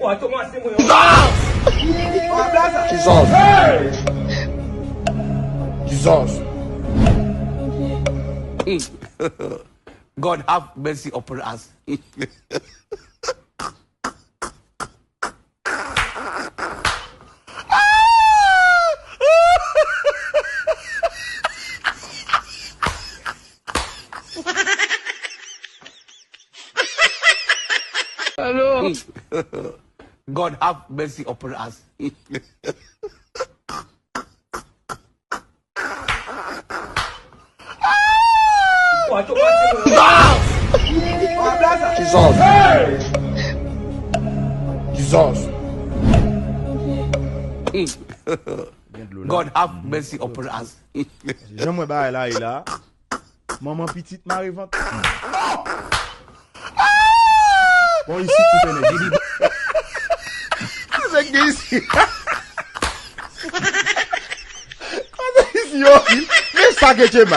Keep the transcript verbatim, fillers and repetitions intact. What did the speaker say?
Watch out, man, see me. Jesus. Jesus. God have mercy upon us. Hello. God have mercy upon us. Jesus. Jesus. God have mercy upon us. Jan mwen bagay la ye la. Manman pitit mare vant. Bon, isi pou tene. Kote gen isi? Kote isi yo? Men sa ke Chema.